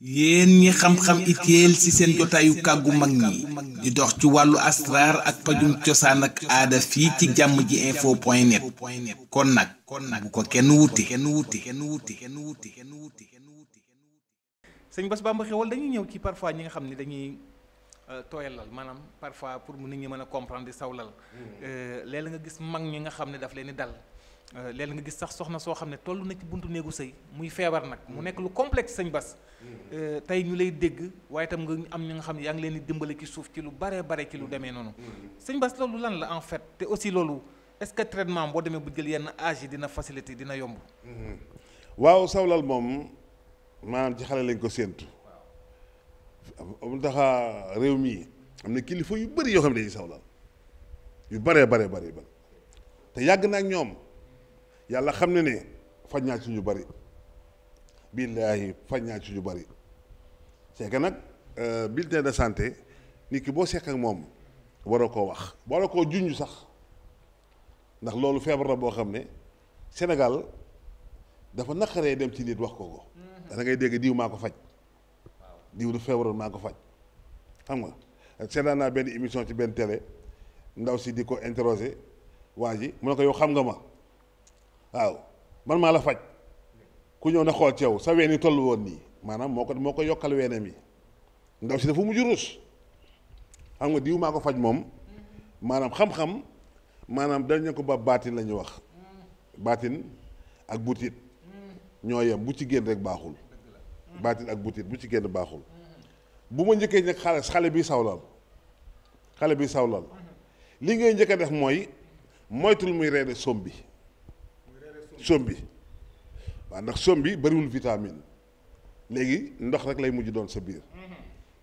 yéen ñi xam-xam itéel ci seen jotaayu kàggu mag ñi di dox ci wàllu asraar ak pajum cosaan ak aada fii ci jàmm ji info point net kon nag bu ko kenn wuti sëñ Bass Bamba Xewal dañuy ñëw ci parfois ñi nga xam ne dañuy tooyalal maanaam parfois pour mu nit ñi mën a comprendre di sawlal léeg-léeg nga gis mag ñi nga xam ne daf leen di dal léeg nga gis sax soxna soo xam ne toll na ci buntu néegu sëy muy feebar nag mu nekk lu complexe sëñ Bass tey ñu lay dégg waaye itam nga am ñi nga xam ne yaa ngi leen di dimbale ci suuf ci lu bare ci lu demee noonu sëñ Bass loolu lan la en fait te aussi loolu est-ce que traitement boo demee bu jël yenn âge yi dina facilité dina yomb. waaw sawlal moom maanaam ci xale lañ ko séentu mu tax réew mii am na kilifa yu bëri yoo xam ne dañuy sawlal yu bare te yàgg na ak ñoom yàlla xam ne ne faj naa ci ñu bëri billaahi faj naa ci ñu bëri c'est que nag bulletin de santé nit ki boo sekk ak moom waroo koo wax waroo koo junj sax ndax loolu feebar la boo xam ne Sénégal dafa naqaree dem ci nit wax ko da ngay dégg diw maa ko faj diw du feebaroon maa ko faj xam nga seetaan naa benn émission ci benn télé ndaw si di ko interroger waa ji mu ne ko yow xam nga ma waaw man maa la faj ku ñëw na xool ci yow sa ween yi toll woon nii maanaam moo ko yokkal weenam yi ndaw si dafa mujj rus xam nga diw maa ko faj moom maanaam xam-xam maanaam dañ ne ko ba baatin la ñuy wax baatin ak butit ñoo yem bu ci génn rek baaxul baatin ak butit bu ci génn baaxul bu ma njëkkee nag xale bi sawlal li ngay njëkk a def mooy moytul muy reere sombi waaw ndax sombi bariwul vitamine léegi ndox rek lay mujj doon sa biir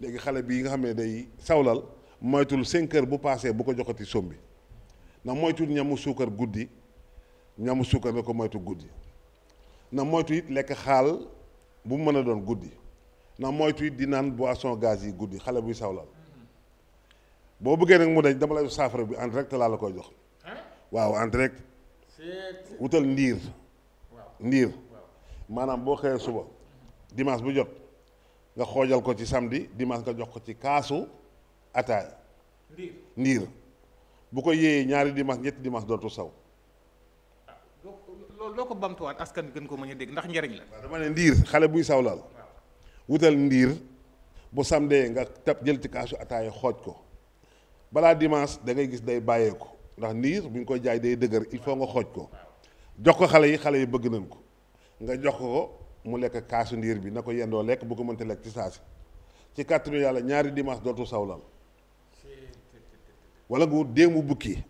léegi xale bi nga xam ne day sawlal moytul 5 heures bu paasee bu ko joxati sombi na moytul ñamu suukar guddi ñamu suukar na ko moytu guddi na moytu it lekk xaal bu mu mën a doon guddi na moytu it di naan boisson gaz yi guddi xale buy sawlal boo bëggee nag mu dañ dama lay saafara bi en direct laa la koy jox waaw en direct wutal ndiir maanaam boo xëyee suba dimanche bu jot nga xoojal ko ci samedi dimanche nga jox ko ci kaasu ataaya ndiir bu ko yéeyee ñaari dimanche ñetti dimanche dootu saw loo ko bamtuwaat askan gën ko mën a dégg ndax njariñ la. dama ne ndiir xale buy sawlal wutal ndiir bu samedi nga tab jël ci kaasu ataaya xooj ko balaa dimanche da ngay gis day bàyyeeku ndax ndiir bu ñu koy jaay day dëgër il faut nga xooj ko jox ko xale yi bëgg nañ ko nga jox ko mu lekk kaasu ndiir bi na ko yendoo lekk bu ko mënta lekk ci saasi ci kàttanu yàlla ñaari dimanche dootu sawlal wala nga wut déemu bukki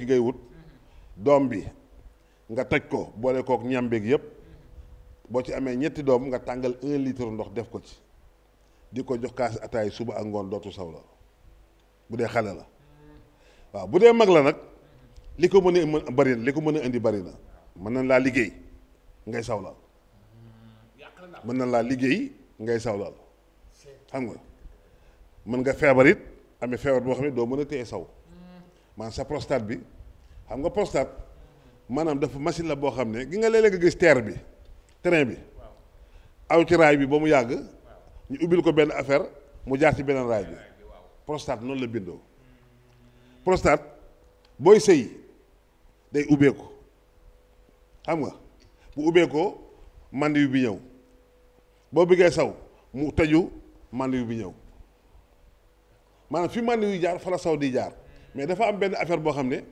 ngay wut doom bi nga toj ko boole kook ñambeeg yépp boo ci amee ñetti doom nga tàngal 1 litre ndox def ko ci di ko jox kaasi ataay suba ak ngoon dootu sawlal bu dee xale la waaw bu dee mag la nag li ko mën a indi bari na mën nañ laa liggéey ngay sawlal xam nga mën nga feebar it amee feebar boo xam ne doo mën a téye saw maanaam sa prostate bi xam nga prostate maanaam dafa machine la boo xam ne gi nga léeg-léeg nga gis train bi aw ci raay bi ba mu yàgg ñu ubbil ko benn affaire mu jaar ci beneen raay bi prostate noonu la bindoo prostate booy sëy day ubbeeku xam nga bu ubbeekoo mandiw bi ñëw boo bëggee saw mu tëju mandiw bi ñëw maanaam fi mandiw yi jaar fa la saw di jaar mais dafa am benn affaire boo xam ne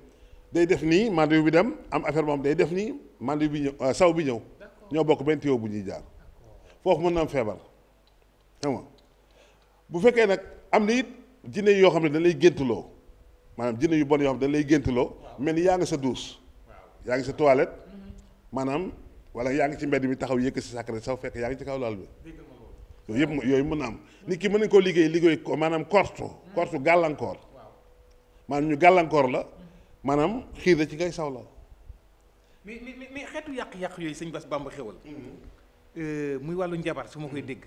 day def nii mandiw bi dem am affaire boo xam day def nii mandiw bi ñëw saw bi ñëw ñoo bokk benn tuyau bu ñuy jaar foofu mën na am feebar xam nga bu fekkee nag am na it jinne yoo xam ne dañ lay géntuloo maanaam jinne yu bon yoo xam ne dañ lay géntuloo mel ni yaa ngi sa douche yaa ngi sa toilette maanaam wala yaa ngi ci mbedd mi taxaw yëkk si sàkkare saw fekk yaa ngi ci kaw laal bi yooyu mën na am nit ki mën nañ koo liggéey ko maanaam kortu gàllankoor maanaam ñu gàllankoor la maanaam xiir la ci ngay sawlal mais xeetu yàq-yàq yooyu sëñ Bass Bamba Xewal muy wàllu njabar su ma koy dégg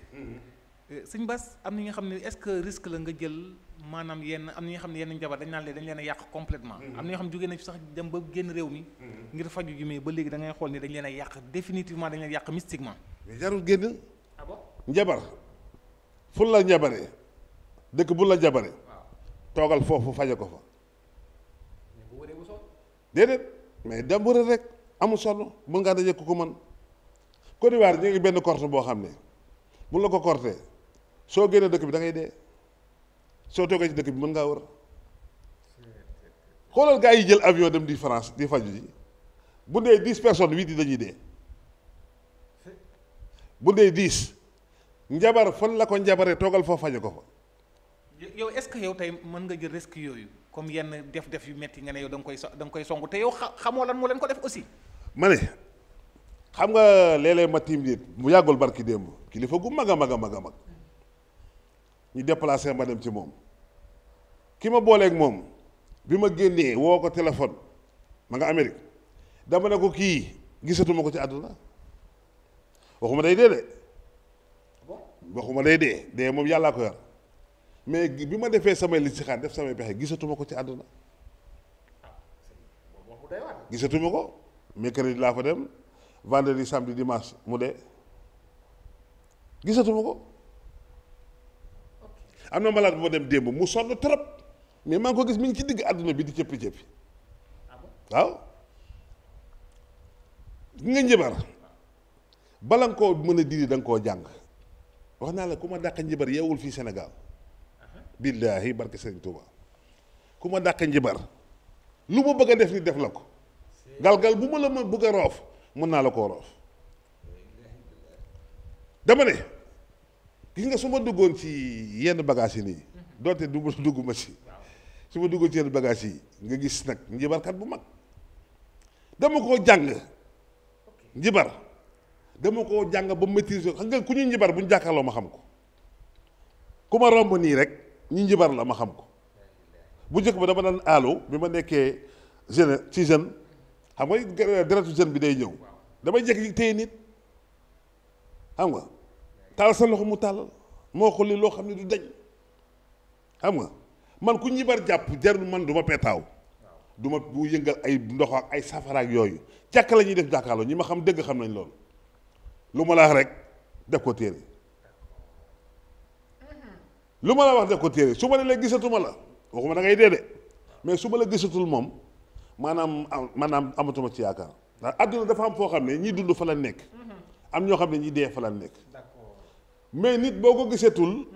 sëñ Bass am na ñi nga xam ne est-ce que risque la nga jël maanaam am na ñi nga xam ne yenn njabar dañ naan leen dañ leen a yàq complètement am na ñoo xam ne jógee nañ sax dem ba génn réew mi ngir faju ji mais ba léegi da ngay xool ni dañ leen a yàq définitivement dañ leen yàq mystiquement mais jarul génn ah bon njabar fu la njabaree dëkk bu la njabaree toogal foofu faje ko fa déedéet mais dem wëral rek amul solo mun ngaa daje ku ko mën Côte d'Ivoire ñu ngi benn korte boo xam ne mun la ko kortee soo génnee dëkk bi da ngay dee soo toogee ci dëkk bi mën ngaa wër xoolal gaa yi jël avion dem di France di faju ji bu dee 10 personnes 8 yi dañuy dee bu dee 10 njabar fan la ko njabaree toogal foo faje ko fa. yow est-ce que yow tey mën nga jël risque yooyu comme yenn def-def yu metti nga ne yow da nga koy songu te yow xamoo lan moo leen ko def aussi. ma ne xam nga léeg-léeg ma tiim nit mu yàggul barki démb kilifa gu mag a mag a mag a mag ñu déplacé ma dem ci moom ki ma booleeg moom bi ma génnee woo ko téléphone ma nga Amérique dama ne ko kii gisatuma ko ci àdduna waxuma day dee de waxuma day dee moom yàllaa ko yor mais bi ma defee samay listixaar def samay pexe gisatuma ko ci àdduna gisatuma ko mercredi laa fa dem vendredi samedi dimanche mu dee gisatuma ko am na malade bu ma dem démb mu sonn trop mais maa ngi ko gis mi ngi ci digg àdduna bi di cëppi-cëppi waaw nga njibar bala nga koo mën a diri da nga koo jàng wax naa la ku ma dàq njibar yeewul fii Sénégal billaahi barke Sëriñ Tuuba ku ma dàq njibar lu ma bëgg a def ni def la ko galgal bu ma la ma bëgg a roof mën naa la koo roof dama ne gis nga su ma duggoon ci yenn bagages yi nii doonte du ma dugg ma si su ma duggoon ci yenn bagages yi nga gis nag njibarkat bu mag dama koo jàng njibar dama koo jàng ba maîtriser xam nga ku ñu njibar bu ñu jàkkaarloo ma xam ko ku ma romb nii rek ñu njibar la ma xam ko bu njëkk ba dama daan aalu bi ma nekkee jeune ci jeune xam nga deretu jeune bi day ñëw damay jekk téye nit xam nga taal sa loxo mu tàllal moo ko li loo xam ne du dañ xam nga man ku njibar jàpp jarul man du ma peetaaw du ma bu yëngal ay ndox ak ay safara ak yooyu jàkk la ñuy def jàkkaarloo ñi ma xam dëgg xam nañ loolu lu ma la wax rek def ko téere lu ma la wax def ko téere su ma ne la gisatuma la waxuma da ngay dee de mais su ma la gisatul moom maanaam amatuma ci yaakaar ndax àdduna dafa am foo xam ne ñi dund fa la nekk am ñoo xam ne ñi dee fa la nekk mais nit boo ko gisatul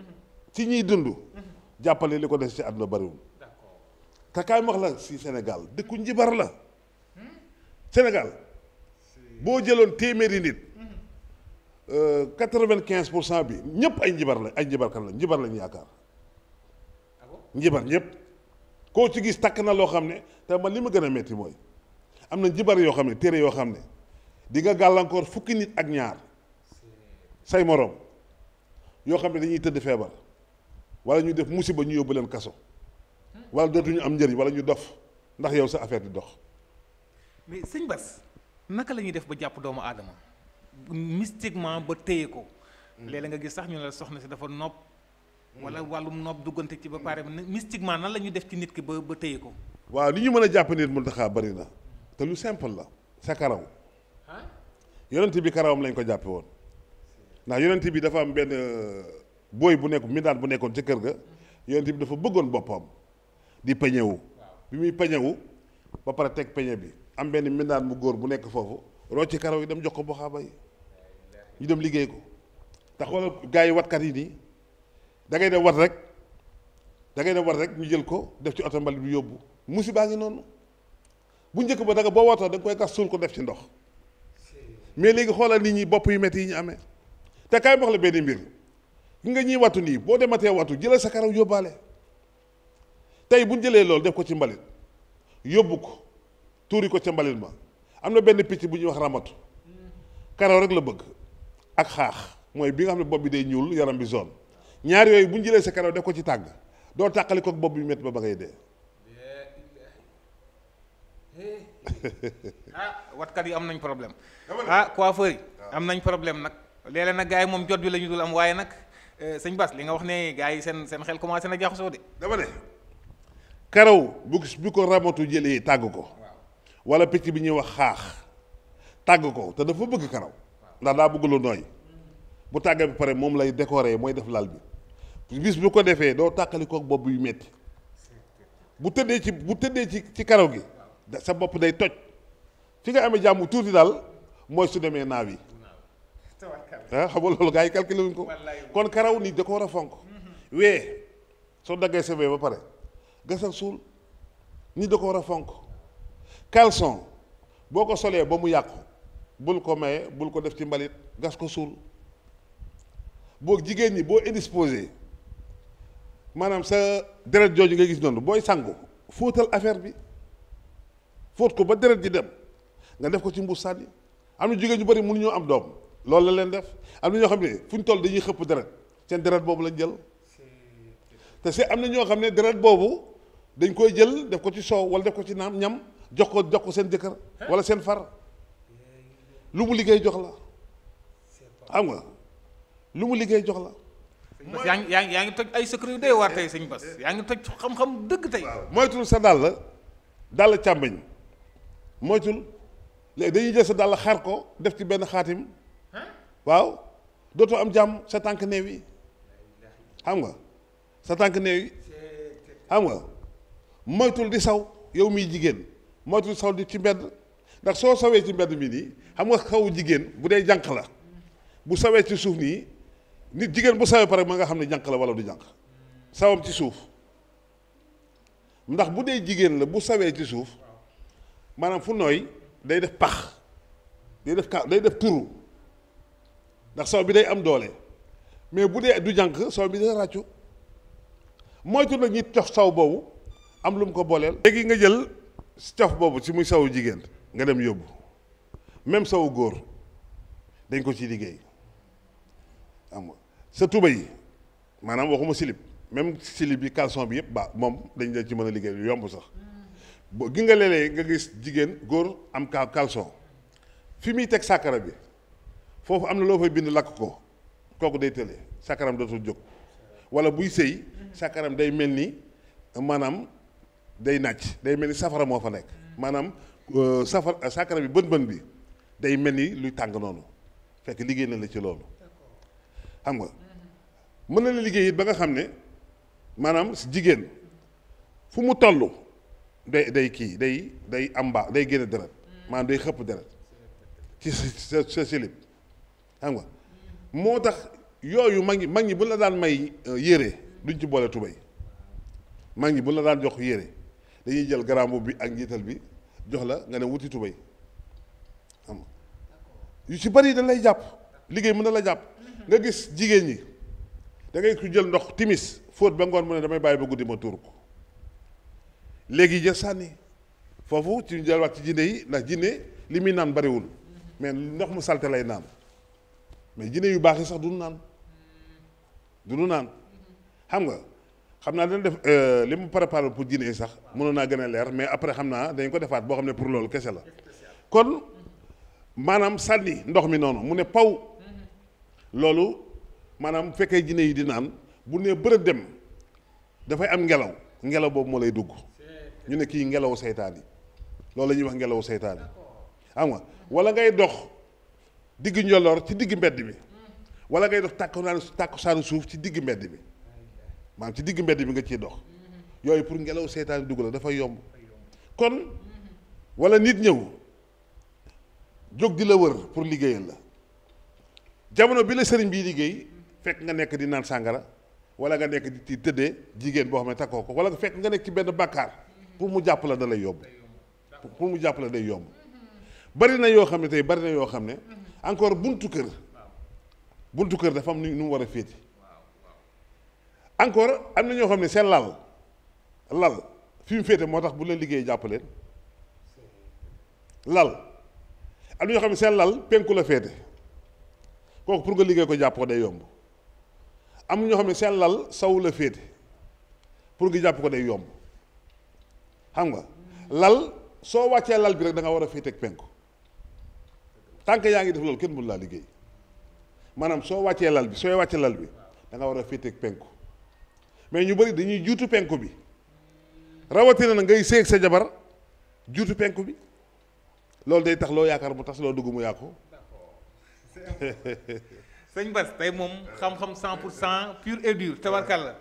ci ñiy dund jàppale li ko des ci àdduna bariwul te kaay wax la si Sénégal dëkku njibar la Sénégal boo jëloon téeméeri nit 95% bi ñëpp ay njibar la ay njibarkat la njibar lañu yaakaar njibar ñëpp koo ci gis takk na loo xam ne te man li ma gën a metti mooy am na njibar yoo xam ne téere yoo xam ne di nga gàllankoor fukki nit ak ñaar say moroom yoo xam ne dañuy tëdd feebar wala ñu def musiba ñu yóbbu leen kaso wala dootuñu am njëriñ wala ñu dof ndax yow sa affaire di dox. mais sëñ Bass naka la ñuy def ba jàpp doomu aadama mystiquement ba téye ko. léeg-léeg nga gis sax ñu ne la soxna si dafa nopp. wala wàllum nopp duggante ci ba pare mystiquement nan la ñuy def ci nit ki ba téye ko. waaw li ñu mën a jàpp nit mun taxaa bari na te lu simple la sa karaw. yonent bi karawam lañ ko jàppe woon ndax yonent bi dafa am benn booy bu nekk mindaan bu nekkoon ci kër ga yonent bi dafa bëggoon boppam di peñewu bi muy peñewu ba pare teg peñe bi am benn mindaan bu góor bu nekk foofu rocc ci karaw yi dem jox ko boxaaba yi ñu dem liggéey ko te xoolal gars yi watkat yi nii da ngay dem wat rek ñu jël ko def ci oto mbalit bi yóbbu musiba ngi noonu bu njëkk ba da nga boo wootoo da nga koy gas suul ko def ci ndox mais léegi xoolal nit ñi bopp yu metti yi ñu amee te kaay wax la benn mbir gi nga ñuy wattu nii boo dematee wattu jëlal sa karaw yóbbaale tey bu ñu jëlee loolu def ko ci mbalit yóbbu ko tuuri ko ca mbalit ma am na benn picc bu ñuy wax ramatu karaw rek la bëgg ak xaax mooy bi nga xam ne bopp bi day ñuul yaram bi zone ñaar yooyu bu ñu jëlee sa karaw def ko ci tàgg doo tàqali ko bopp bi métti ba ngay dee. watkat yi am nañ problème coiffeur yi am nañ problème nag léeg-léeg nag gars yi moom jot bi la ñu dul am waaye nag sëñ Bass li nga wax ne gars yi seen xel commencé na jaxasoo de. dama ne karaw bu ko ramatu jëlee tàgg ko wala picc bi ñuy wax xaax tàgg ko te dafa bëgg karaw ndax daa bëgg lu nooy bu tàggee bi pare moom lay décorer mooy def lal bi bis bu ko defee doo tàqali koog bopp yu metti bu tëddee ci karaw gi sa bopp day toj fi nga amee jàmm tuuti daal mooy su demee naaw yi ah xam nga loolu gars yi calculé wuñ ko kon karaw nit da ko war a fonk wee soo daggee sa wee ba pare gasal suul nit da ko war a fonk caleçon boo ko solee ba mu yàqu bul ko maye bul ko def ci mbalit gas ko suul boo jigéen ñi boo indisposé maanaam sa deret jooju nga gis noonu booy sangu fóotal affaire bi fóot ko ba deret ji dem nga def ko ci mbuus sànni am na jigéen ñu bëri mënuñoo am doom loolu la leen def am na ñoo xam ne fu ñu toll dañuy xëpp deret seen deret boobu lañ jël te c'est am na ñoo xam ne deret boobu dañ koy jël def ko ci soow wala def ko ci ñam jox ko seen jëkkër wala seen far lu mu liggéey jox la xam nga lu mu liggéey jox la. Bas yaa ngi toj ay secret yu doy waar tey sëñ Bas yaa ngi toj xam-xam dëgg tey. moytul sa dàll càmbañ moytul léegi dañuy jël sa dàll xar ko def ci benn xaatim waaw dootoo am jàmm sa tànk néew yi xam nga sa tànk néew yi xam nga moytul di saw yow miy jigéen moytul saw di ci mbedd ndax soo sawee ci mbedd mi nii xam nga xawu jigéen bu dee jànq la bu sawee ci suuf nii nit jigéen bu sawee pare ma nga xam ne jànq la wala du jànq sawam ci suuf ndax bu dee jigéen la bu sawee ci suuf maanaam fu nooy day def pax day def turu ndax saw bi day am doole mais bu dee du jànq saw bi day ràccu moytu nag ñi cof saw boobu am lu mu ko booleel. léegi nga jël cof boobu ci muy sawu jigéen nga dem yóbbu même sawu góor dañ ko ci liggéey xam nga sa tuba yi maanaam waxuma silib même silib bi caleçon bi yëpp ba moom dañ la ci mën a liggéey lu yomb sax boo gi nga léeg-léeg nga gis jigéen góor am caleçon fi muy teg sàkkara bi foofu am na loo fay bind lakk ko kooku day tële sàkkaram dootul jóg wala buy sëy sàkkaram day mel ni maanaam day nàcc day mel ni safara moo fa nekk maanaam sàkkara bi bën bi day mel ni luy tàng noonu fekk liggéey na la ci loolu xam nga mën na la liggéey it ba nga xam ne maanaam jigéen fu mu toll day am mbaa day génne deret maanaam day xëpp deret ci sa silib xam nga moo tax yooyu mag ñi bu la daan may yére duñ ci boole tubéy mag ñi bu la daan jox yére dañuy jël garambu bi ak njiital bi jox la nga ne wuti tubéy xam nga yu ci bari dañ lay jàpp liggéey mën na la jàpp nga gis jigéen ñi da ngay ku jël ndox timis fóot ba ngoon mu ne damay bàyyi ba guddi ma tuur ko léegi jël sànni foofu ci ñu jëlwaat ci jinne yi ndax jinne li muy naan bariwul mais ndox mu salte lay naan mais jinne yu baax yi sax du nu naan xam nga xam naa dana def li mu préparé pour jinne yi sax mënoon naa gën a leer mais après xam naa dañ ko defaat boo xam ne pour loolu kese la kon maanaam sànni ndox mi noonu mu ne paw loolu maanaam bu fekkee jinne yi di naan bu ne bërëb dem dafay am ngelaw boobu moo lay dugg ñu ne kii ngelawu seytaan yi loolu la ñuy wax ngelawu seytaan yi xam nga wala ngay dox digg njolloor ci digg mbedd bi wala ngay dox tàkku saanu suuf ci digg mbedd bi maanaam ci digg mbedd bi nga ciy dox yooyu pour ngelaw seytaan yi dugg la dafay yomb kon wala nit ñëw jóg di la wër pour liggéeyal la jamono bi la sëriñ bii liggéey fekk nga nekk di naan sàngara wala nga nekk di tëddee jigéen boo xam ne takkoo ko wala fekk nga nekk ci benn bàkkaar pour mu jàpp la da lay yomb pour mu jàpp la day yomb bari na yoo xam ne tey bari na yoo xam ne encore buntu kër dafa am nu mu war a féete encore am na ñoo xam ne seen lal fi mu féete moo tax bu la liggéey jàpp leen lal am na ñoo xam ne seen lal penku la féete kooku pour nga liggéey ko jàpp ko day yomb am ñoo xam ne seen lal sawu la féete pour nga jàpp ko day yomb xam nga lal soo wàccee lal bi rek da nga war a féete ak penku tànk yaa ngi def loolu kenn mënu laa liggéey maanaam soo wàccee lal bi da nga war a féete ak penku mais ñu bëri dañuy juutu penku bi rawatina na ngay séeg sa jabar juutu penku bi loolu day tax loo yaakaar mu tas loo dugg mu yàqu sëñ Bass tey moom xam-xam 100% pur et dur tabarkalla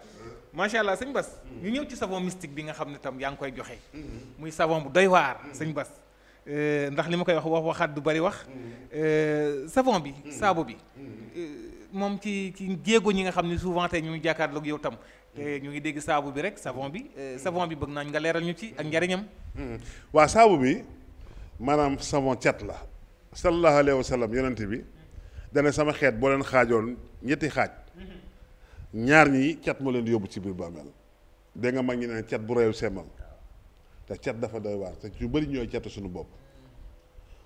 macha allah sëñ Bass ñu ñëw ci savon mystique bi nga xam ne tam yaa ngi koy joxe. muy savon bu doy waar sëñ Bass ndax li ma koy wax waxaat du bari wax. savon bi saabu bi. moom ci jéego ñi nga xam ne souvent tey ñu ngi jàkkaarloog yow tam. te ñu ngi dégg saabu bi rek savon bi bëgg nañ nga leeral ñu ci ak njariñam. waa saabu bi maanaam savon cet la. sallallahu alayhi wa sallam yonent bi dana sama xeet boo leen xaajoon ñetti xaaj ñaar ñi cet moo leen di yóbbu ci biir bàmmeel dégg nga mag ñi ne cet bu reew semmal te cet dafa doy waar te ñu bëri ñooy cetu suñu bopp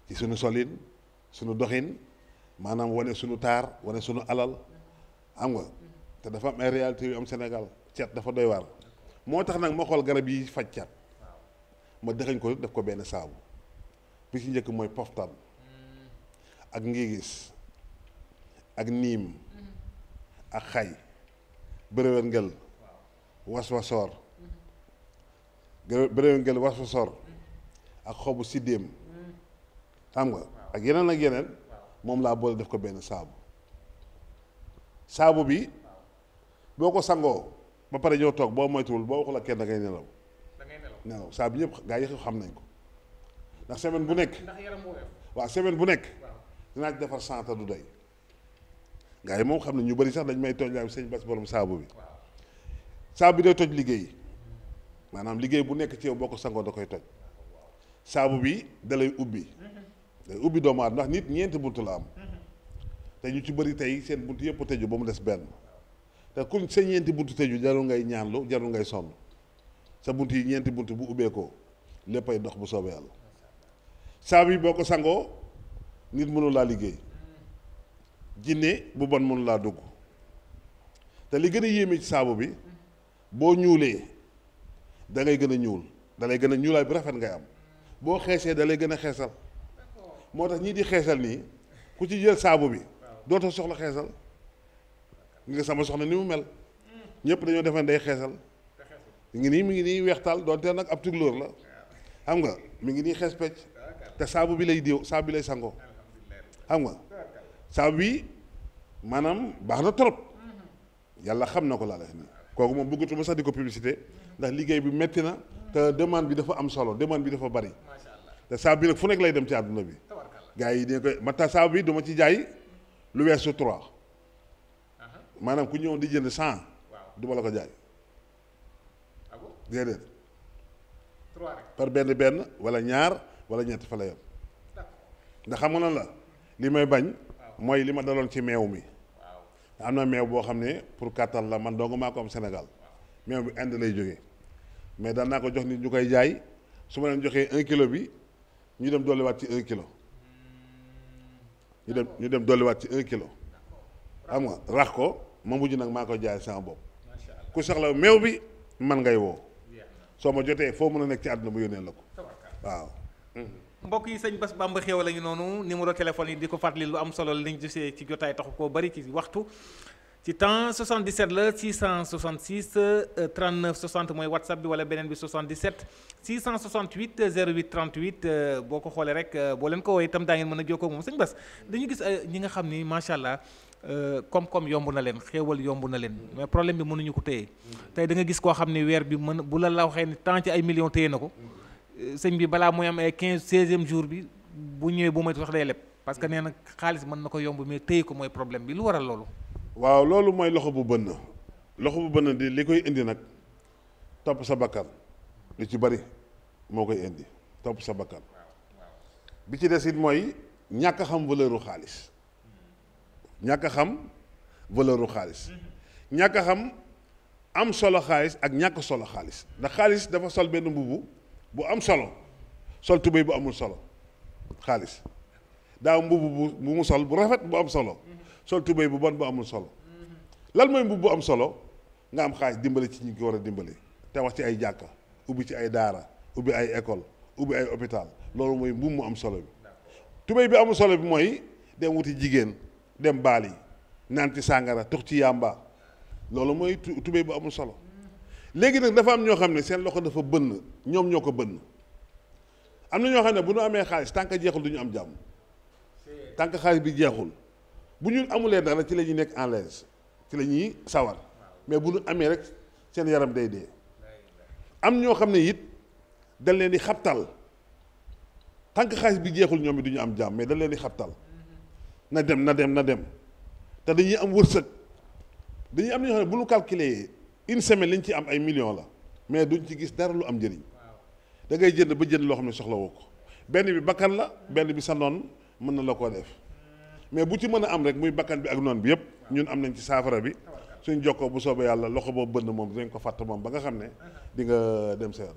ci suñu solin suñu doxin maanaam wane suñu taar wane suñu alal xam nga te dafa am ay réalité yu am Sénégal cet dafa doy waar moo tax nag ma xool garab yi faj cet ma dëxañ ko def ko benn saabu bi ci njëkk mooy poftan ak ngigis ak niim ak xay bërëwén ngel waswasoor bërëwén ngel waswasoor ak xobu siddéem xam nga ak yeneen moom laa boole def ko benn saabu bi boo ko sangoo ba pare ñoo toog boo moytuwul boo waxul ak kenn da ngay nelaw saabu ñëpp gaa yi xam nañ ko ndax semaine bu nekk waaw semaine bu nekk dinaa ci defar 100 du doy gars yi moom xam ne ñu bëri sax dañ may tooñ laa sëñ Bass borom saabu bi saabu bi day toj liggéey maanaam liggéey bu nekk ci yow boo ko sangoo da koy toj saabu bi da lay ubbi day ubbi doomu aadama ndax nit ñeenti bunt la am te ñu ci bëri tey seen bunt yëpp tëju ba mu des benn te kuñ sa ñeenti bunt tëju jarul ngay ñaanlu jarul ngay sonn sa bunt yi ñeenti bunt bu ubbeekoo léppay dox bu soobee yàlla saabu yi boo ko sangoo nit mënu laa liggéey jinne bu bon mënu laa dugg te li gën a yéeme ci saabu bi boo ñuulee da ngay gën a ñuul da lay gën a ñuulaay bu rafet ngay am boo xeesee da lay gën a xeesal moo tax ñii di xeesal nii ku ci jël saabu bi dootoo soxla xeesal nga sama soxna ni mu mel ñëpp dañoo defe day xeesal mi ngi nii weextaal doonte nag ab tuglóor la xam nga mi ngi nii xees pecc te saabu bi lay diw saabu bi lay sangoo xam nga saabu bi maanaam baax na trop yàlla xam na ko laa def nii kooku moom bëggatuma sax di ko publicité ndax liggéey bi metti na te demande bi dafa am solo demande bi dafa bari te saabu bi nag fu nekk lay dem ci àdduna bi gars yi dañ koy mata saabu bi duma ci jaay lu weesu 3 maanaam ku ñëw di jënd 100 duma la ko jaay déedéet par benn wala ñaar wala ñett fa la yem ndax xam nga lan la li may bañ mooy li ma daloon ci meew mi am na meew boo xam ne pour kàttal la man dong maa ko am Sénégal meew bi Inde lay jógee mais daan naa ko jox nit ñu koy jaay su ma leen joxee 1 kilo bi ñu dem dolliwaat ci 1 kilo ñu dem dolliwaat ci 1 kilo xam nga rax ko ma mujj nag maa koy jaay sama bopp ku soxla meew bi man ngay woo soo ma jotee foo mën a nekk ci àdduna bu yónnee la ko waaw. mbokk yi sëñ Bass Bamba Xéwal la ñu noonu numéro téléphone yi di ko fàttali lu am solo la liñ gisee ci jotaay taxu koo bari ci waxtu ci temps 77 la 666 39 60 mooy whatsapp bi wala beneen bi 77 668 08 38 boo ko xoolee rek boo leen ko woowee itam daa ngeen mën a jokkoo moom sëñ Bass dañu gis ñi nga xam ni macha allah koom-koom yomb na leen xéewal yomb na leen mais problème bi mënuñu ko téye tey da nga gis koo xam ne weer bi mën bu la waxee ni tant ci ay millions téye na ko sëñ bi balaa mooy am ay 16e jour bi bu ñëwee bu moytu sax day leb parce que nee na xaalis mën na ko yomb mais téye ko mooy problème bi lu waral loolu. waaw loolu mooy loxo bu bënn di li koy indi nag topp sa bakkan li ci bari moo koy indi topp sa bakkan bi ci des it mooy ñàkk a xam valeuru xaalis ñàkk a xam am solo xaalis ak ñàkk solo xaalis ndax xaalis dafa sol benn mbubu bu am solo sol tubéy bu amul solo xaalis daa mbubu bu mu sol bu rafet bu am solo sol tubéy bu bon bu amul solo lan mooy mbubb bu am solo nga am xaalis dimbali ci ñi ko war a dimbali te wax ci ay jàkka ubbi ci ay daara ubbi ay école ubbi ay hôpital loolu mooy mbubb mu am solo bi tubéy bi amul solo bi mooy dem wuti jigéen dem baali naan ci sàngara tux ci yàmba loolu mooy tubéy bu amul solo léegi nag dafa am ñoo xam ne seen loxo dafa bënn ñoom ñoo ko bënn am na ñoo xam ne bu ñu amee xaalis tant que jeexul du ñu am jàmm tant que xaalis bi jeexul bu ñu amulee dara ci la ñuy nekk en l'aise ci la ñuy sawar mais bu ñu amee rek seen yaram day dee am ñoo xam ne it dañ leen di xabtal tant que xaalis bi jeexul ñoom it du ñu am jàmm mais dañ leen di xabtal na dem na dem na dem te dañuy am wërsëg dañuy am ñoo xam ne bu ñu calculer une semaine liñ ci am ay millions la mais duñ ci gis dara lu am njëriñ da ngay jënd ba jënd loo xam ne soxla woo ko benn bi bakkan la benn bi sa noon mën na la koo def mais bu ci mën a am rek muy bakkan bi ak noon bi yëpp ñun am nañ ci saafara bi suñ jokkoo bu soobee yàlla loxo boobu bënn moom dinañ ko fàtt moom ba nga xam ne di nga dem sa yoon.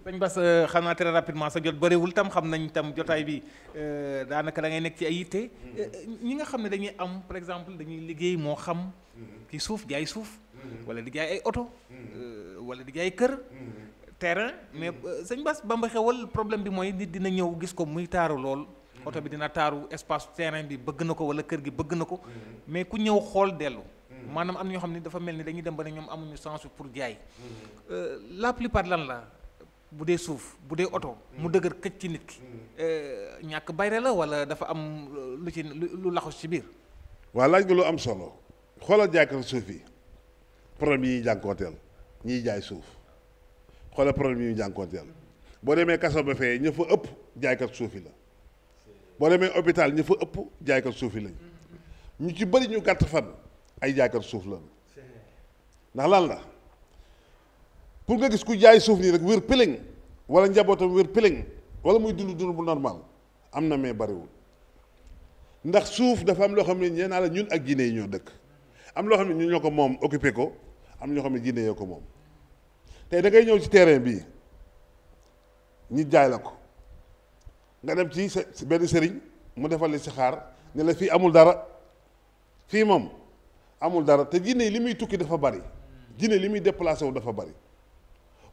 sëñ Bass xam naa très rapidement sa jot bëriwul tam xam nañ tam jotaay bi daanaka da ngay nekk ci ay yitte ñi nga xam ne dañuy am par exemple dañuy liggéey moo xam ci suuf jaay suuf wala di jaay ay oto wala di jaay kër terrain mais sëñ Bass Bamba Xewal problème bi mooy nit dina ñëw gis ko muy taaru lool oto bi dina taaru espace terrain bi bëgg na ko wala kër gi bëgg na ko mais ku ñëw xool dellu maanaam am na ñoo xam ne dafa mel ni dañuy dem ba ne ñoom amuñu chance pour jaay la plupart lan la bu dee suuf bu dee oto mu dëgër këcc ci nit ki ñàkk bayre la wala dafa am lu ci lu laxus ci biir. waaw laaj nga lu am solo xoolal jaaykat suuf yi problème yi ñuy jànkoonteel ñiy jaay suuf xoolal problème yi ñuy jànkoonteel boo demee kaso ba fee ña fa ëpp jaaykat suuf yi la boo demee hôpital ña fa ëpp jaaykat suuf yi lañ ñu ci bëri ñu gàtt fan ay jaaykat suuf la ndax lan la pour nga gis ku jaay suuf nii rek wér pëlëng wala njabootam wér pëlëng wala muy dund dund bu normal am na mais bariwul ndax suuf dafa am loo xam ne ñee naa la ñun ak jinne yi ñoo dëkk am loo xam ne ñun ñoo ko moom occupé ko am ñoo xam ne jinne yoo ko moom tey da ngay ñëw ci terrain bii ñi jaay la ko nga dem ci benn sëriñ mu defal li si xaar ne la fii amul dara fii moom amul dara te jinne yi li muy tukki dafa bari jinne li muy déplacé wu dafa bari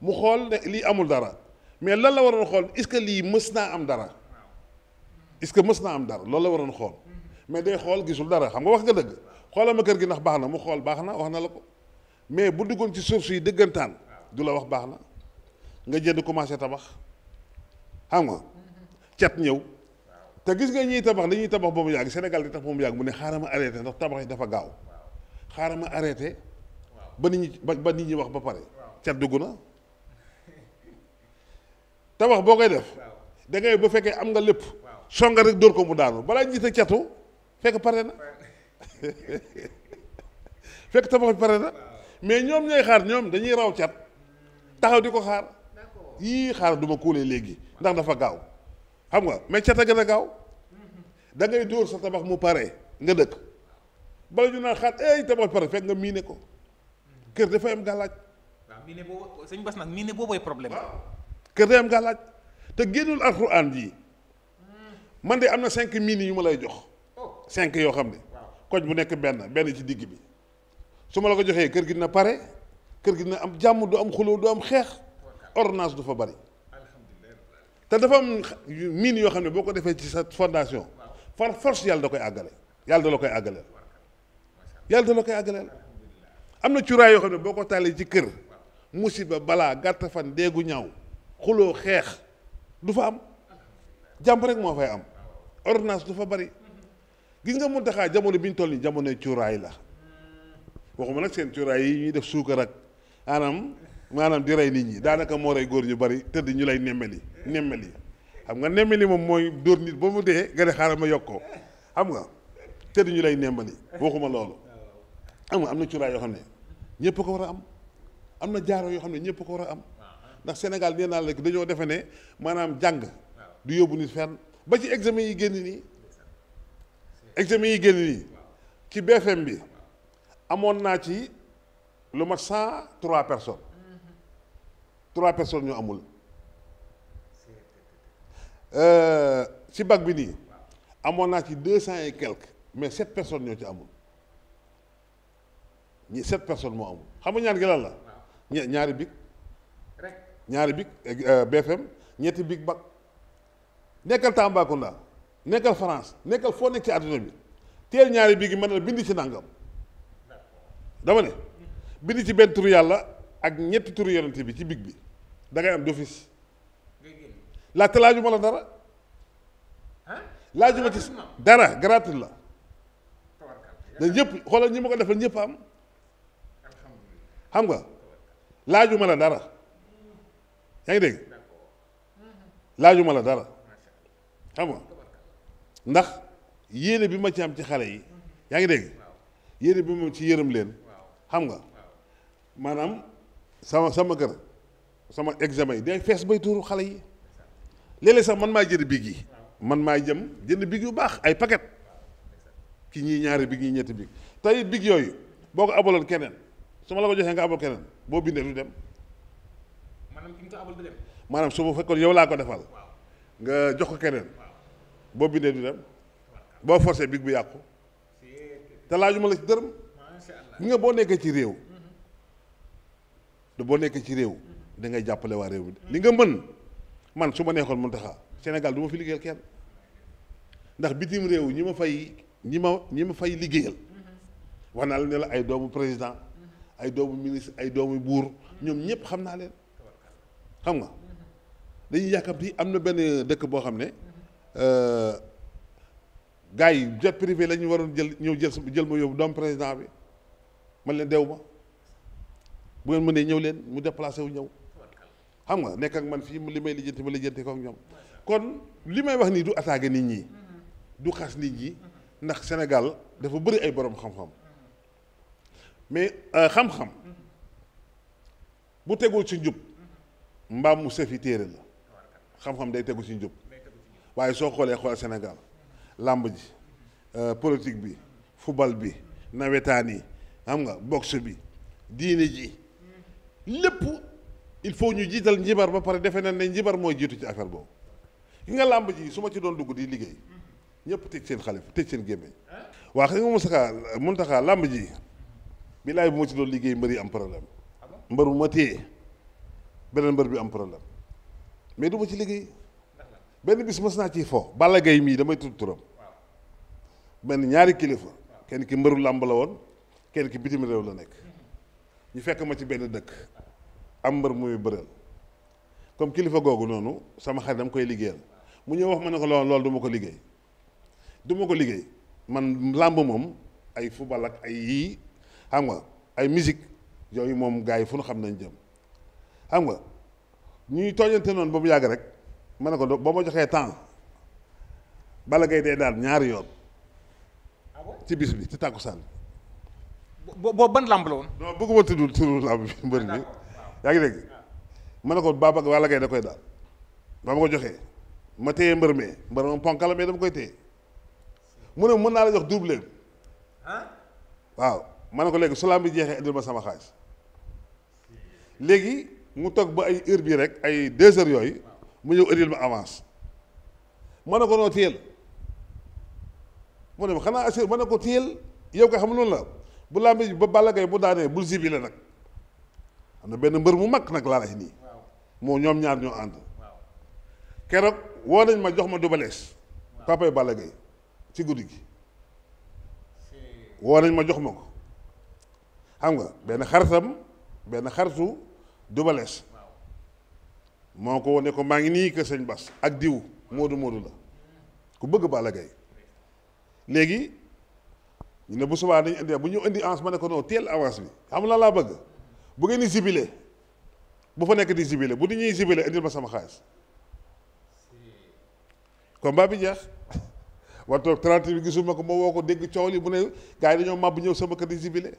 mu xool ne lii amul dara mais lan la waroon xool est-ce que lii mës naa am dara est-ce que mës naa am dara loolu la waroon xool mais day xool gisul dara xam nga wax nga dëgg xoolal ma kër gi ndax baax na mu xool baax na wax na la ko mais bu duggoon ci suuf yi dëggantaan du la wax baax na nga jënd commencé tabax xam nga cat ñëw te gis nga ñiy tabax dañuy tabax ba mu yàgg Sénégal di tax ba mu yàgg mu ne xaaral ma arrêté ndax tabax yi dafa gaaw xaaral ma arrêté ba nit ñi ba nit ñi wax ba pare cat dugg na tabax boo koy def da ngay ba fekkee am nga lépp songa rek dóor ko mu daanu balaa njiit a catu fekk pare na fekk tabax bi pare na mais ñoom ñooy xaar ñoom dañuy raw cat taxaw di ko xaar yii xaar duma kuulee léegi ndax dafa gaaw xam nga mais cat a gën a gaaw da ngay dóor sa tabax mu pare nga dëkk bala ñu naan xaar ay tabax bi pare fekk nga miine ko kër dafay am gàllaaj waaw miine boobu sëñ Bass nag miine boobooy problème. kër day am gàllaaj te génnul alxuraan ji man de am na 5 miines yu ma lay jox 5 yoo xam ne koñ bu nekk benn ci digg bi su ma la ko joxee kër gi dina pare kër gi dina am jàmm du am xuloo du am xeex ordonnance du fa bari te dafa am miines yoo xam ne boo ko defee ci sa fondation par force yàlla da koy àggale yàlla da la koy àggaleel yàlla da la koy àggaleel am na cuuraay yoo xam ne boo ko taalee ci kër musiba balaa gàtt fan deegu ñaaw xuloo xeex du fa am jàmm rek moo fay am ordonnance du fa bari gis nga mun taxaa jamono bi ñu toll nii jamonoy cuuraay la waxuma nag seen cuuraay yi ñuy def suukar ak maanaam di rey nit ñi daanaka moo rey góor ñu bari tëdd ñu lay nemmeli xam nga nemmeli moom mooy dóor nit ba mu dee nga ne xaaral ma yokk ko xam nga tëdd ñu lay nemmeli waxuma loolu am na cuuraay yoo xam ne ñëpp ko war a am na jaaro yoo xam ne ñëpp ko war a am ndax Sénégal nee naa la dañoo defe ne maanaam jàng du yóbbu nit fenn ba ci examen yi génn nii ci BFM bi amoon naa ci lu mat 103 personnes 3 personnes ñoo amul ci bac bi nii amoon naa ci 200 et quelques mais 7 personnes ñoo ci amul 7 personnes moo amul xam nga ñaar gi lan la ñaari bic ñaari bic BFM ñetti bic bac nekkal Tambacounda nekkal France nekkal foo nekk ci àdduna bi teel ñaari bic yi mën na bind ci nangam dama ne bind ci benn turu yàlla ak ñetti turu yonent bi ci bic bi da ngay am d'office laajte laajuma la dara laajuma ci dara gratuit la da ñëpp xoolal ñi ma ko defal ñëpp am xam nga laajuma la dara yaa ngi dégg laajuma la dara xam nga ndax yéene bi ma ci am ci xale yi yaa ngi dégg yéene bi ma ci yërëm leen xam nga maanaam sama kër sama examen yi day fees bay tuuru xale yi léeg-léeg sax man maay jënd big yi man maay jënd big yu baax ay paquet ki ñii ñaari big ñii ñetti big tey big yooyu boo ko abaloon keneen su ma la ko joxee nga abal keneen boo bindee du dem maanaam ki nga ko abal du dem. maanaam su ma fekkoon yow laa ko defal nga jox ko keneen boo bindee du dem boo forcé big bu yàqu te laajuma la ci dërëm gi nga boo nekkee ci réew boo nekkee ci réew da ngay jàppale waa réew mi li nga mën man su ma neexoon Mountakha Sénégal du ma fi liggéeyal kenn ndax bitim réew ñi ma fay liggéeyal wax naa la ne la ay doomu président ay doomu ministre ay doomu buur ñoom ñëpp xam naa leen xam nga dañuy yàkkamti am na benn dëkk boo xam ne gars yi jet privé la ñu waroon jël ma yóbbu doomu président bi man leen dew ma bu ngeen mënee ñëw leen mu déplacé wu ñëw xam nga nekk ak man fii li may lijjanti ma lijjanti ko ak ñoom kon li may wax nii du attaqué nit ñi du xas nit ñi ndax Sénégal dafa bëri ay borom xam-xam mais xam-xam bu tegul ci njub mbaam mu sefi téere la xam-xam day tegu ci njub waaye soo xoolee xool Sénégal làmb ji politique bi football bi nawetaan yi xam nga boxe bi diine ji lépp il faut ñu jiital njibar ba pare defe na ne njibar mooy jiitu ci affaire boobu ki nga làmb ji su ma ci doon dugg di liggéey ñëpp tëj seen xalif tëj seen gémmiñ waa xam nga Mountakha làmb ji bilaay bu ma ci doon liggéey mbër yi am problème mbër bu ma téye beneen mbër bi am problème mais du ma ci liggéey benn bis mës naa ciy fo Balla Gaye mii damay tudd turam benn ñaari kilifa kenn ki mbëru làmb la woon kenn ki bitim réew la nekk ñu fekk ma ci benn dëkk am mbër muy bëreel comme kilifa googu noonu sama xarit dama koy liggéeyal mu ñëw wax ma ne ko loolu du ma ko liggéey du ma ko liggéey man làmb moom ay football ak ay yii xam nga ay musique yooyu moom gars yi fu nu xam nañ jëm xam nga ñuy tooñante noonu ba mu yàgg rek ma ne ko boo ma joxee temps Balla Gaye dee daal ñaari yoon ci bis bi ci tàkkusaan boo ban làmb la woon. non bëgguma tudd turu làmb bi mbër bi yaa ngi dégg ma ne ko Balla Gaye da koy daal ba ma ko joxee ma téye mbër moom ponk la mais dama koy téye mu ne mën naa la jox double waaw ma ne ko léegi su làmb bi jeexee indil ma sama xaalis léegi mu toog ba ay heure bii rek ay 2 heures yooyu mu ñëw indil ma avance ma ne ko noo téyel mu ne ma xanaa assuré ma ne ko téyel yow ko xam loolu la bu làmb bi ba Balla Gaye bu daanee bul zibile nag am na benn mbër mu mag nag laa lay nii moo ñoom ñaar ñoo ànd keroog woo nañ ma jox ma dubalees papay Balla Gaye ci guddi gi woo nañ ma jox ma ko xam nga benn xaritu dubalees moo ko wane ko maa ngi nii kër sëñ Bas ak diw Moodu la ku bëgg Balla Gaye léegi ñu ne bu subaa dañu indi bu ñu indi avance ma ne ko non teel avance bi xam la laa bëgg bu ngeen di zibilé bu fa nekk di zibilé bu di ñuy zibilé indil ma sama xaalis combat bi jeex war toog 30 bi gisuma ko ma woo ko dégg coow li bu ne gars yi dañoo màbb ñëw sama kër di zibilé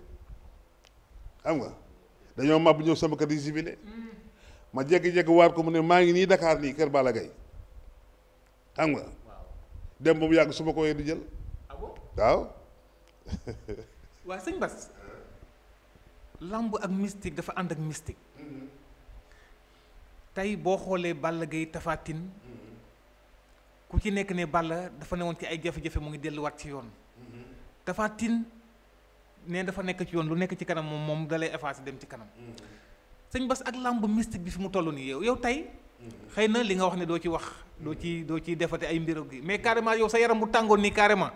xam nga dañoo màbb ñëw sama kër di zibilé ma jékki-jékki waat ko mu ne maa ngi nii Dakar nii kër Balla Gaye xam nga dem ba mu yàgg su ma ko wee di jël waaw waa sëñ Bass lamb ak mystique dafa ànd ak mystique tey boo xoolee Balla Gaye Tapha Tine ku ci nekk ne Balla dafa newoon ci ay jafe-jafe mu ngi delluwaat ci yoon Tapha Tine ne dafa nekk ci yoon lu nekk ci kanam moom dalay effacer dem ci kanam sëñ Bass ak lamb mystique bi fi mu toll nii yow tey xëy na li nga wax ne doo ci wax doo ci defate ay mbir gi mais carrément yow sa yaram bu tàngoon nii carrément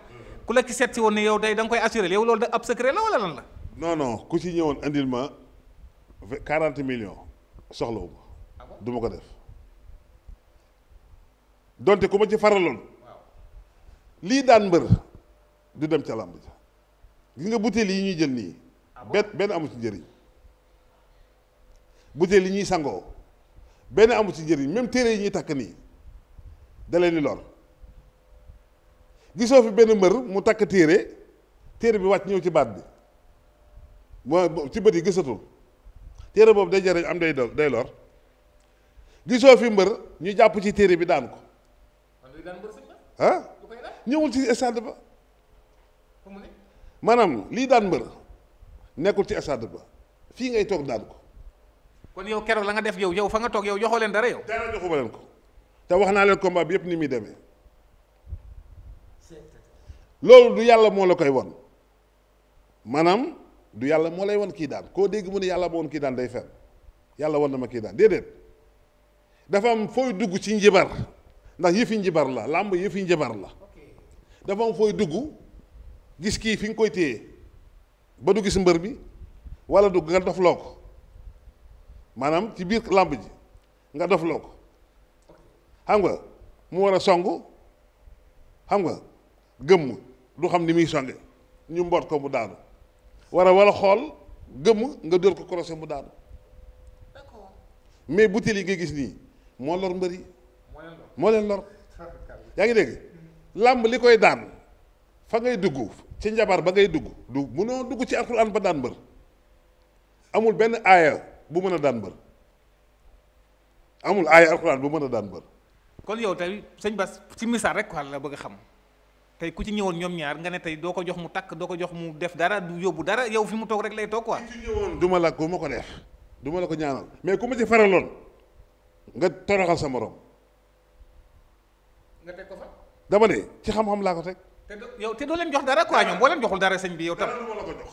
ku la ci seet si woon ne yow tey da nga koy assuré yow loolu da ab secret la wala lan la. non ku ci ñëwoon andil ma 40 millions soxlawu ma du ma ko def donte ku ma ci faraloon lii daan mbër du dem ca làmb ja gis nga butéel yi ñuy jël nii benn amu ci njëriñ butéel yi ñuy sangoo benn amu ci njëriñ même téere yi ñuy takk nii da leen di lor gisoo fi benn mbër mu takk téere bi wàcc ñëw ci baat bi moo ci bët yi gisatul téere boobu day jëriñ am day lor gisoo fi mbër ñu jàpp ci téere bi daan ko ah ñëwul ci stade ba maanaam lii daan mbër nekkul ci stade ba fii ngay toog daan ko. kon yow keroog la nga def yow fa nga toog yow joxoo leen dara yow. dara joxuma leen ko te wax naa leen combat bi yëpp ni muy demee loolu du yàlla moo la koy won maanaam du yàlla moo lay won kii daan koo dégg mu ne yàlla moo won kii daan day fen yàlla won na ma kii daan déedéet dafa am fooy dugg ci njibar ndax yëfi njibar la làmb yëfi njibar la dafa am fooy dugg gis kii fi nga koy téye ba du gis mbër bi wala dugg nga dofloo ko maanaam ci biir làmb ji nga dofloo ko xam nga mu war a song xam nga gëmm du xam ni muy songe ñu mboot ko mu daanu wala xool gëmm nga dóor ko croisé mu daanu mais butéel yi nga gis nii moo lor mbër yi moo leen lor yaa ngi dégg làmb li koy daan fa ngay dugg ci njabar ba ngay dugg du munoo dugg ci alxuraan ba daan mbër amul benn aaya bu mën a daan mbër amul aaya alxuraan bu mën a daan mbër kon yow tey sëñ Bass ci misaal rek quoi la bëgg a xam tey ku ci ñëwoon ñoom ñaar nga ne tey doo ko jox mu takk doo ko jox mu def dara du yóbbu dara yow fi mu toog rek lay toog quoi. ku ci ñëwoon du ma la ko ma ko def du ma la ko ñaanal mais ku ma ci faraloon nga toroxal sa morom. nga teg ko fa. dama ne ci xam-xam laa ko teg. te doo leen jox dara quoi ñoom boo leen joxul dara sëñ bi yow tam. dara du ma la ko jox.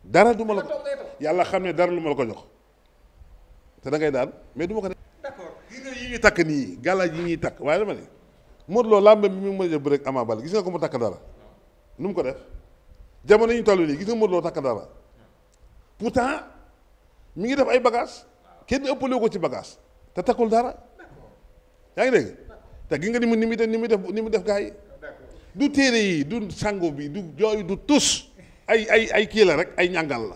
dara du ma la ko yàlla xam ne dara lu ma la ko jox te da ngay daan mais du ma ko def. d'accord gis nga yi ñuy takk nii gàllaaj yi ñuy takk waaye dama ne Modou Lo làmb bi mu mën a jël bu rek Ama Baldé gis nga ko mu takk dara nu mu ko def jamono yi ñu toll nii gis nga Modou Lo takk dara pourtant mi ngi def ay bagages kenn ëppale ko ci bagage te takkul dara yaa ngi dégg te gis nga ni mu def gaa yi du téere yi du sango bi du jooyu du tus ay kii la rek ay ñàngal la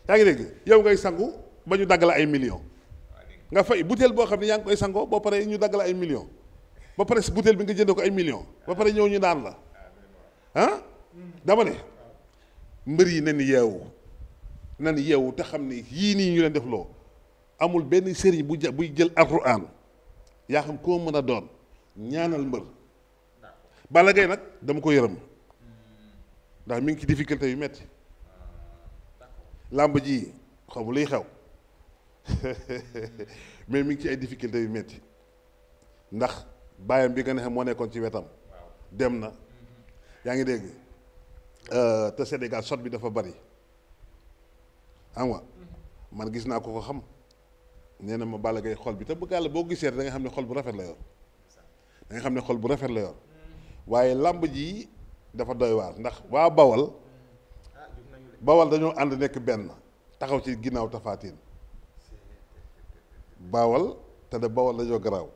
yaa ngi dégg yow ngay sangu ba ñu dagg la ay millions nga fay butéel boo xam ne yaa ngi koy sangoo ba pare ñu dagg la ay millions ba pare si butéel bi nga jënd ko ay millions ba pare ñëw ñu daan la ah dama ne mbër yi nan yeewu te xam ni yii nii ñu leen def loo amul benn sëriñ buy jël alxuraan yaa xam koo mën a doon ñaanal mbër Balla Gaye nag dama ko yërëm ndax mi ngi ci difficulté yu metti làmb ji xamu luy xew mais mi ngi ci ay difficulté yu metti ndax bàyyam bi nga ne xam moo nekkoon ci wetam dem na yaa ngi dégg te Sénégal sot bi dafa bari xam nga man gis naa ko xam nee na ma Balla Gaye xol bi te bu gàll boo gisee da nga xam ne xol bu rafet la yor da nga xam ne xol bu rafet la yor waaye làmb ji dafa doy waar ndax waa Bawal dañoo ànd nekk benn taxaw ci ginnaaw Tapha Tine Bawal te de Bawal dañoo garaaw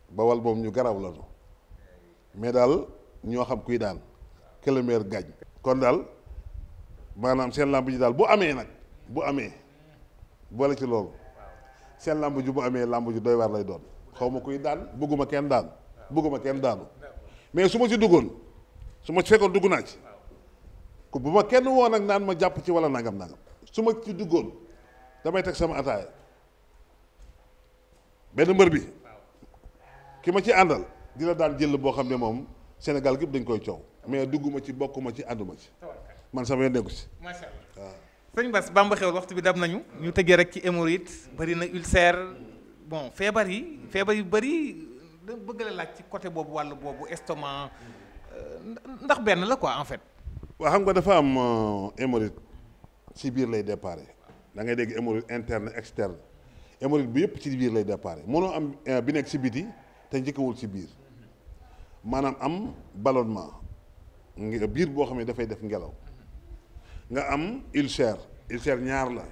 Bawal moom ñu garaaw la mais daal ñoo xam kuy daan que le meilleur gagne kon daal maanaam seen làmb ji daal bu amee boole ci loolu seen làmb ji bu amee làmb ji doy waar lay doon xaw ma kuy daan bëgguma kenn daanu mais su ma ci duggoon su ma ci fekkoon dugg naa ci ku bu ma kenn woon ak naan ma jàpp ci wala nangam su ma ci duggoon damay teg sama ataaya benn mbër bi ki ma ci àndal dina daan jël boo xam ne moom Sénégal gépp dañ koy coow mais dugguma ci bokkuma ci ànduma ci man sama yoon nekku ci macha allah waaw sëñ Bass Bamba Xewal waxtu bi dab nañu ñu tëjee rek ci hémorroïde bëri na ulcère bon feebar yu bëri da bëgg la laaj ci côté boobu wàllu boobu estomac ndax benn la quoi en fait waaw xam nga dafa am hémorroïde ci biir lay déparé da ngay dégg hémorroïde interne externe hémorroïde bi yëpp ci biir lay déparé mënoo am bi nekk ci biti te njëkkawul ci biir maanaam am ballonnement biir boo xam ne dafay def ngelaw nga am ulcère ñaar la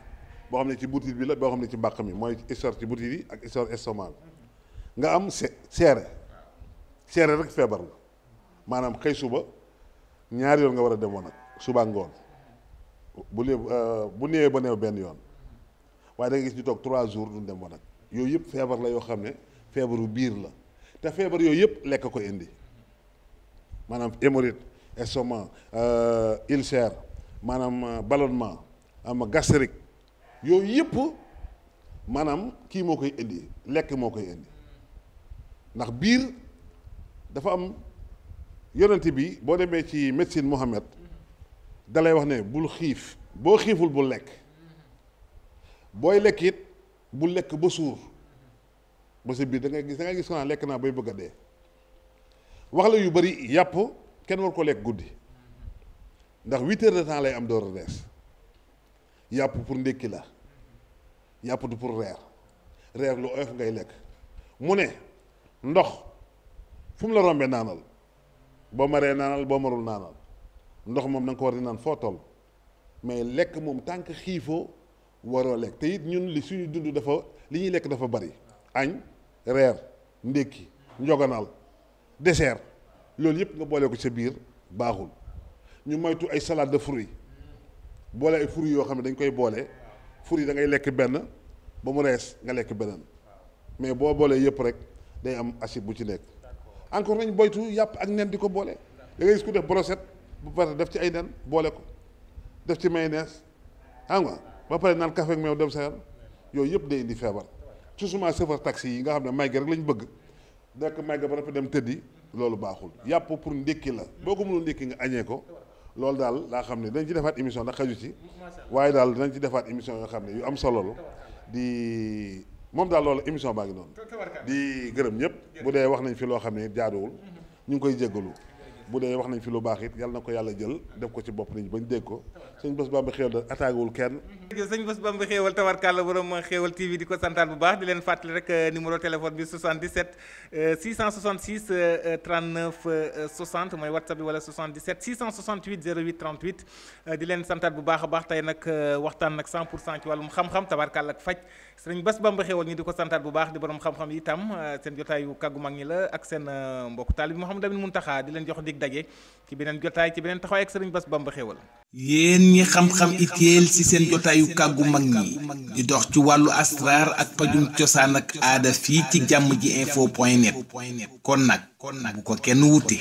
boo xam ne ci butit bi la boo xam ne ci mbàq mi mooy ulcère ci butit yi ak ulcère estomac bi nga am seere rek feebar la maanaam xëy suba ñaari yoon nga war a dem wanag suba ngoon bu néewee ba néew benn yoon waaye da nga gis ñu toog 3 jours duñ dem wanag yooyu yëpp feebar la yoo xam ne feebaru biir la te feebar yooyu yëpp lekk ko indi maanaam hémorroïde estomac ulcère maanaam ballonnement am gastrique yooyu yëpp maanaam kii moo koy indi lekk moo koy indi ndax biir dafa am yonent bi boo demee ci médecine Mohamed dalay wax ne bul xiif boo xiiful bul lekk booy lekk it bul lekk ba suur ba sa biir da ngay gis ko naan lekk naa bay bëgg a dee wax la yu bari yàpp kenn war ko lekk guddi ndax 8 heures de temps lay am door a rees yàpp pour ndékki la yàpp du pour reer lu oyof ngay lekk mu ne ndox fu mu la rombee naanal boo maree naanal boo marul naanal ndox moom da nga ko war di naan foo toll mais lekk moom tànk xiifoo waroo lekk te it ñun li suñu dund dafa li ñuy lekk dafa bari añ reer ndékki njoganal dessert loolu yëpp nga boole ko sa biir baaxul ñu moytu ay salade de fruits boole ay fruits yoo xam ne dañ koy boole fruits yi da ngay lekk benn ba mu rees nga lekk beneen mais boo boolee yëpp rek day am acide bu ci nekk encore nañ boytu yàpp ak nen di ko boole da ngay gis ku def brochette bu pare def ci ay nen boole ko def ci mayonnaise xam nga ba pare naan café ak meew dem sa yoon yooyu yëpp day indi feebar su suma chauffeur taxi yi nga xam ne may gi rek lañ bëgg nekk may ga ba pare dem tëddi loolu baaxul yàpp pour ndékki la boo ko mënul ndékki nga añee ko loolu daal laa xam ne dañ ci defaat émission ndax xaju ci waaye daal dinañ ci defaat émission yoo xam ne yu am solo la di moom daal loolu émission baa ngi noonu di gërëm ñëpp bu dee wax nañ fi loo xam ne jaaduwul ñu ngi koy jéggalu bu dee wax nañ fi lu baax it yàlla na ko yàlla jël def ko ci bopp nit ñi bañ dégg ko sëñ Bass Bamba Xéewal da attaquewul kenn sëñ Bass Bamba Xéewal tabarkàlla borom Xéewal TV di ko santaat bu baax di leen fàttali rek numéro téléphone bi 77 666 39 60 mooy WhatsApp bi wala 77 668 08 38 di leen santaat bu baax a baax tey nag waxtaan nag 100% ci wàllum xam-xam tabarkàlla ak faj sëñ Bass Bamba Xéewal ñi di ko santaat bu baax di borom xam-xam yi itam seen jotaayu kàggu mag ñi la ak seen mbokk taalib Mouhamadou Amine Muntaxa di leen jox dig daje ci beneen jotaay ci beneen taxawaay ak sëriñ Bass Bamba Xéewal yéen ñi xam-xam itéel ci seen jotaayu kàggu mag ñi di dox ci wàllu asraar ak pajum cosaan ak aada fii ci jàmm ji info.net kon nag bu ko kenn wuti